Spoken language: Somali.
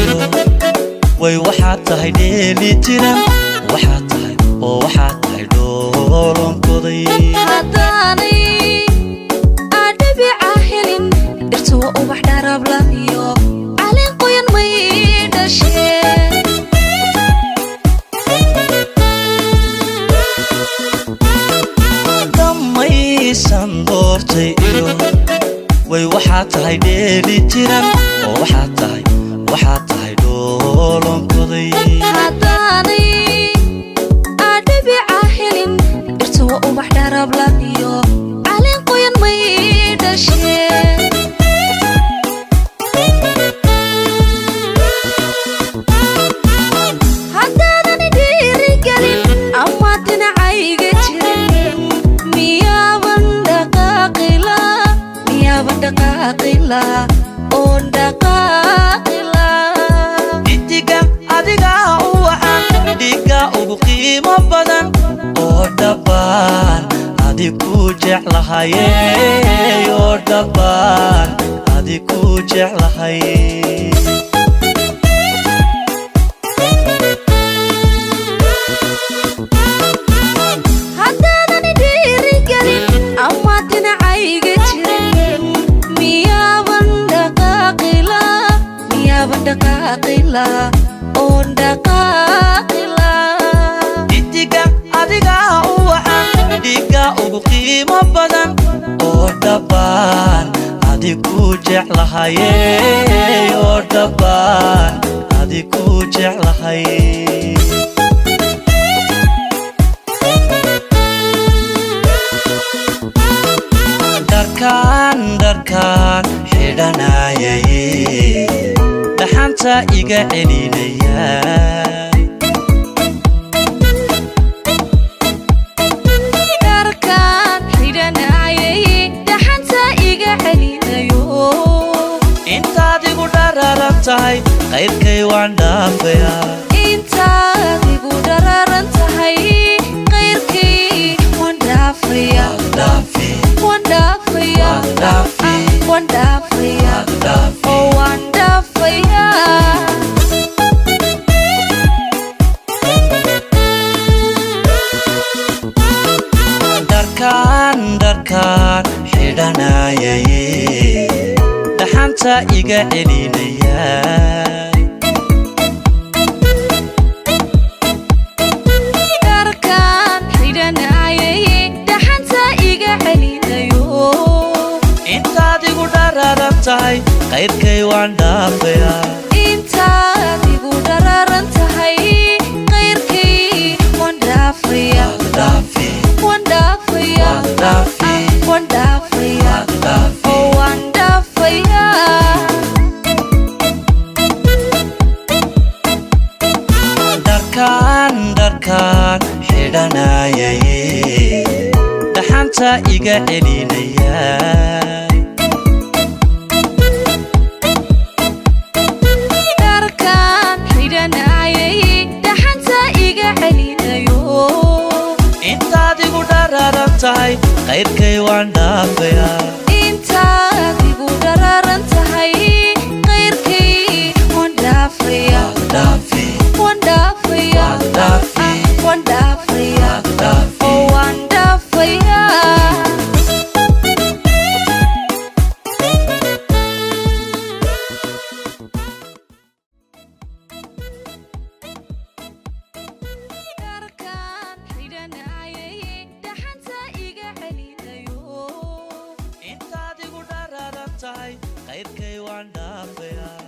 iyo way waxaad tahay dheeli tiran, waxaad tahay oo waxaad tahay dhoolonkoday. Haddaanay adhabica helin dhirta, waa ubax dharabla iyo caleen qoyan may dhasheen. Dhammaysan doortay iyo way waxaad tahay dheeli tiran, oo waxaad tahay, waxaad tahay dhoolonkoday. Haddaanay adhabica helin dhirta, waa ubax dharabla iyo caleen qoyan may dhasheen. Haddaadan dhiirigelin ama dhinacayga jirin, miyaaban dhaqaaqila, miyaaban dhaqaaqila oon dhaqaaqila? Dhidiga adigaa u wacan, dhiigga ugu qiimo badan, oo dhabbaan adig ku jeclahaye, oo dhabbaan adig ku jeclahay. Haddaadan dhiirigelin ama dhinacayga jirin, miyaaban dhaqaaqila, miyaaban dhaqaaqila oon dhaqaaqila? Dhidiga adigaa u wacan, dhiigga ugu qiimo badan, oo dhabbaan adig ku jeclahaye, oo dhabbaan adig ku jeclahay. Dharkaan, dharkaan xidhanayay, dhaxanta iga celinaya. Dharkaan xidhanayay dhaxanta iga celinayo. Intaad igu dhararan tahay, qayrkay waan dhaafayaa. Intaad igu dhararan tahay, qayrkay waan dhaafaya. Waan dhaafi. Waan dhaafaya. Waan dhaafi. Waan dhaafaya. Waan dhaafi. Oo waan dhaafaya. Dharkaan, dharkaan xidhanayay, dhaxanta iga celinaya. Dharkaan xidhanayay dhaxanta iga celinayo. Intaad igu dhararan tahay, qayrkay waan dhaafayaa. Intaad igu dhararan tahay, qayrkay waan dhaafaya. Waan dhaafi. Waan dhaafaya. Waan dhaafi. Waan dhaafaya. Waan dhaafi. Oo waan dhaafaya. Dharkaan, dharkaan xidhanayay, dhaxanta iga celinaya. Dharkaan xidhanayay dhaxanta iga celinayo. Intaad igu dhararan tahay, qayrkay waan dhaafayaa. Intaad igu dhararan tahay, qayrkay waan dhaafaya. Waan dhaafi. Waan dhaafaya. Waan dhaafi. Waan dhaafaya. Waan dhaafi. Oo waan dhaafaya. Dharkaan xidhanayay dhaxanta iga celinayo. Intaad igu dhararan tahay, qayrkay waan dhaafayaa.